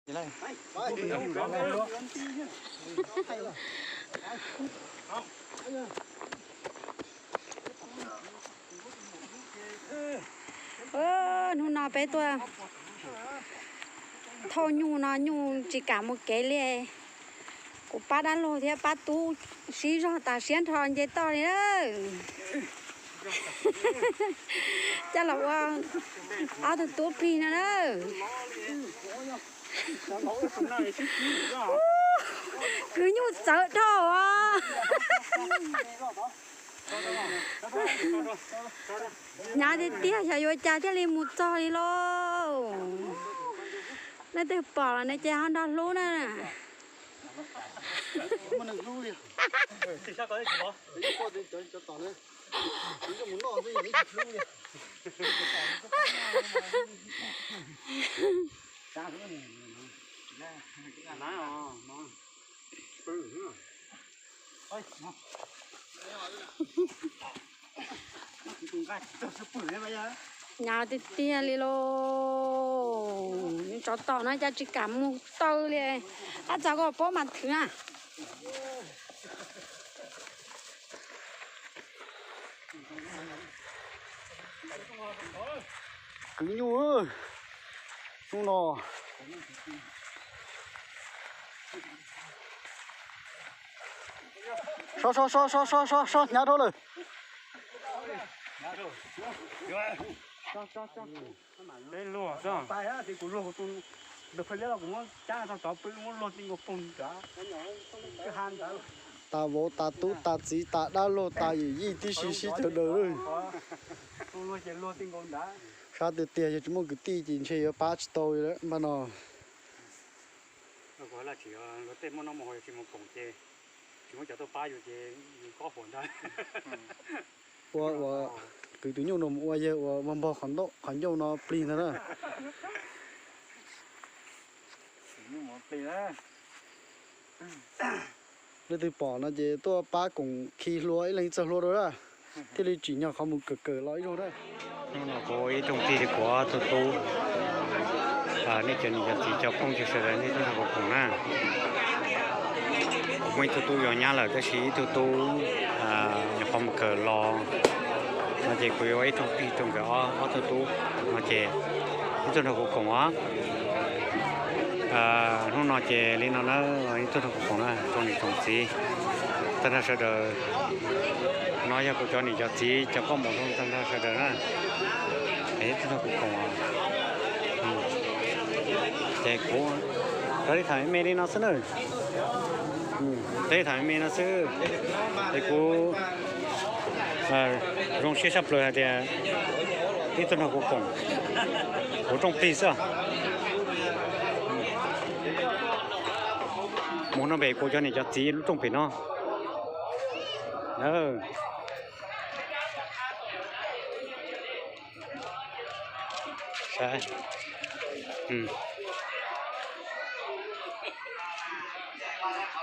Hnub no peb tuaj thauj nyuj no nyuj tsis kam mus kev li. Kuv pab dab laug thiab pab tub sib zog tas siab nrho nce toj li na. Coj los ua ob tug tub plig no na. Kwv nyuj txawv dhau os. Hnyav tiag tiag, xyov yuav cas thiaj li mus txog li lauj. Leej twg pom los nws ces ho nrog hlub na. Hnyav tiag tiag li lauj. Tsov tom no cas tsis kam mus taw li. Ab, txog koj paub mas thwv na. Kwv nyuj, hnub no. So so so so so so so, hnyav dhau lawm. Peb luag xwb. Tas vauv tas tub tas txiv tas dab laug tas yawm yij tib si sib cawv daws lawm. Sab tiag tiag, yog tsis muaj kwv tij ces ntshe yuav pab tsis tau lawm npaj no. Luag tej muaj noj muaj haus, yog tsis mus koom ces tsis muaj cov tuaj pab yus ces yus kob huam ntag. Ua, ua, kwv tus nyuj no mus ua yawg uas npog npog qhov ncauj no plig ntag na. Leej twg pom no ces tuaj pab koom khi hlua ib leeg txog hlua rau na, thiaj li tsim nyog qhov mus kawm kawm los ib zaug na. Hnub no kuv ib tug plig thiab kuv ob tug tub, nej cov niam cov txiv cov phooj ywg sawv daws nej tuaj nrog kuv koom na. Kuv muaj ib tug tub yuav nyab lawm tab sis ib tug tub nyuam qhuav mus kawm los no ces kuv yuav ua ib tug plig rau nkawd ob tug tub no ces nej tuaj nrog kuv koom os. Hnub no ces li no na, nej tuaj nrog kuv koom na tsoom niam tsoom txiv tag nrho sawv daws. No yog kuv cov niam cov txiv cov nkauj muam tag nrho sawv daws na. Es tuaj nrog kuv koom os. Ces kuv rov li tham me me li no xwb na. Rov li tham me me no xwb. Es kuv zoo siab tshaj plaws hais tias nej tuaj nrog kuv koom kuv rooj plig xwb. Mus no pem kuv cov niam cov txiv lub rooj pem no.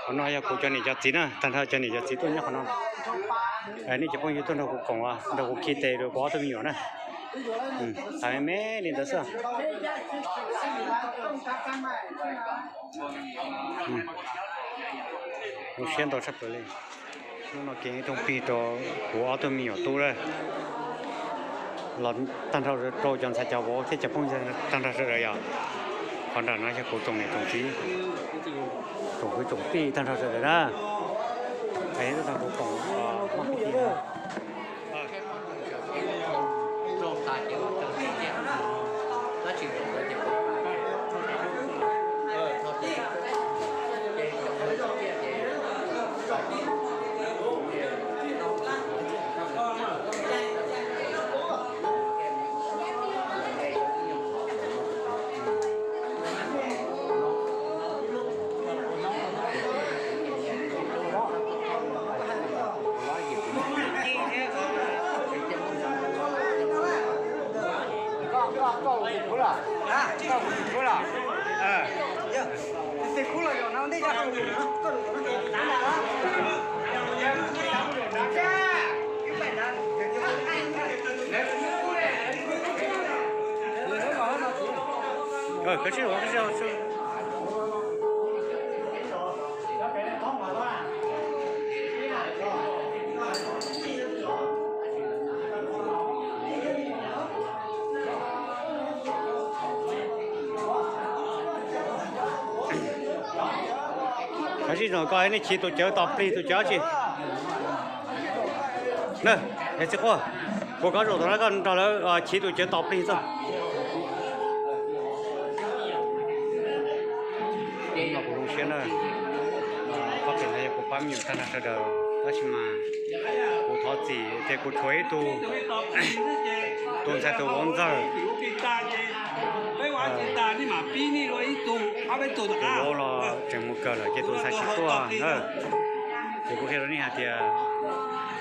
Qhov no yog kuv cov niam cov txiv na, tag nrho cov niam cov txiv tuaj nyob qhov no. Nej cov phooj ywg tuaj nrog kuv koom, nrog kuv khi tes rau kuv ob tug me nyuam na. Tham me me li ntawd xwb. Zoo siab ntau tshaj plaws li. Hnub no kis ib rooj plig rau kuv ob tug me nyuam tub lawm, los tag nrho rau cov ntxhais cov vauv thiab cov phooj ywg tag nrho sawv daws yom. Qhov nram no yog kuv tsoom niam tsoom txiv, tsoom kwv tsoom tij tag nrho sawv daws na. Es tuaj nrog kuv koom moj pib ti. Koj sib, koj sib. Sib zoo koj nej chiv tus cawv tos plig tus cawv tsi. Na, yog txiv quaj, kuv koj zaum tom no koj nrog lawv chiv tus cawv tos plig txog. Kuv zoo siab na, qhov pem no yog kuv pab me nyuam tag nrho sawv daws, tab sis mas kuv thov txim tias kuv tshuav ib tug, tus ntxhais tus vauv ntxawg. Tus vauv los tseem mus kawm lawm ces tus ntxhais tsis tuaj na. Ces kuv qhia rau nej hais tias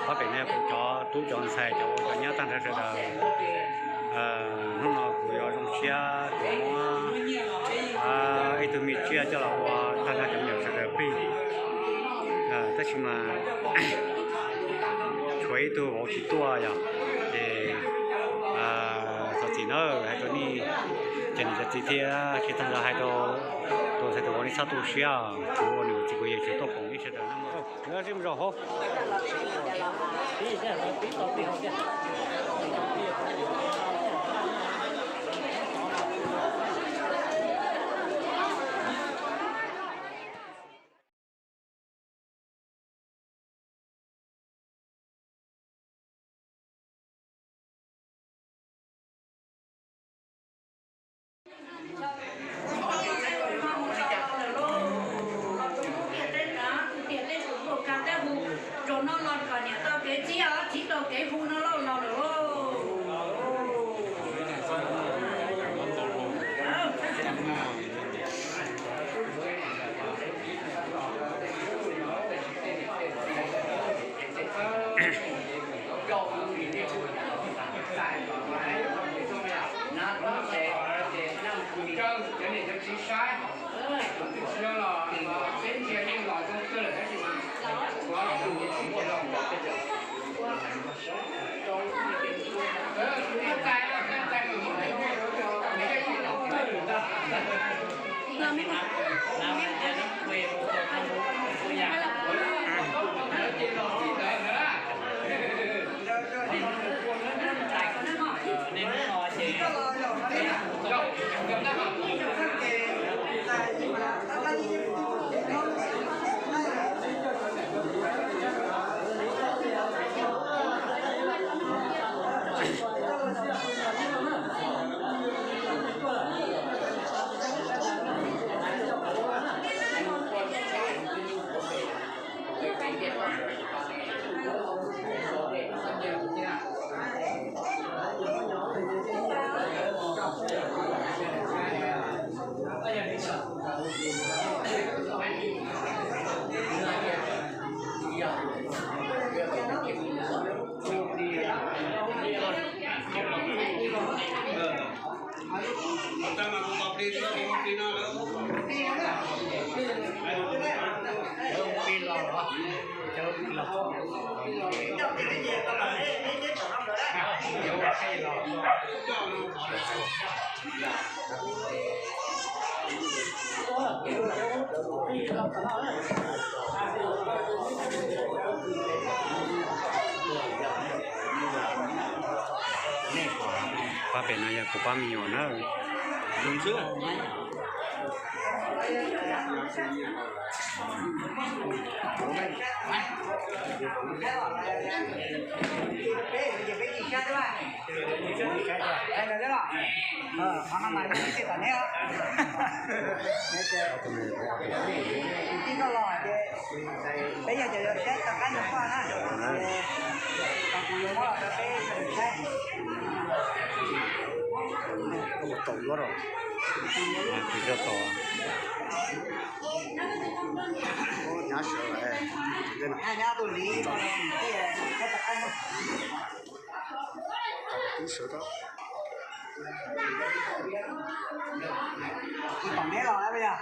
qhov pem no yog kuv cov tub cov ntxhais cov vauv cov nyab tag nrho sawv daws. Hnub no kuv yuav zoo siab kuv muab ib tug me tsiaj coj los ua tag nrho cov me nyuam sawv daws plig. Tab sis mas tshuav ib tug vauv tsis tuaj yom, ces thov txim na, hais rau nej cov niam cov txiv thiab tsis tag nrho hais rau tus ntxhais tus vauv, nej txhob tu siab, kuv ua niam txiv kuv yuav tsum tuaj koom nej sawv daws na. Zaum no los kom niam tau kev txib os, txib tau kev hu no lauj, los lawm lauj. Pab pem no yog kuv pab me nyuam na. Peb yog cov yuav saib rov qab nrog koj na. Kuv yuav muab los rau peb sawv daws saib. Ua tau luaj os. Kuv coj tau. Ub, nyab sawv lawm. Hais nyab tus liv los mus tij, saib rov qab na. Tub sawv tau. Tom neb los yog?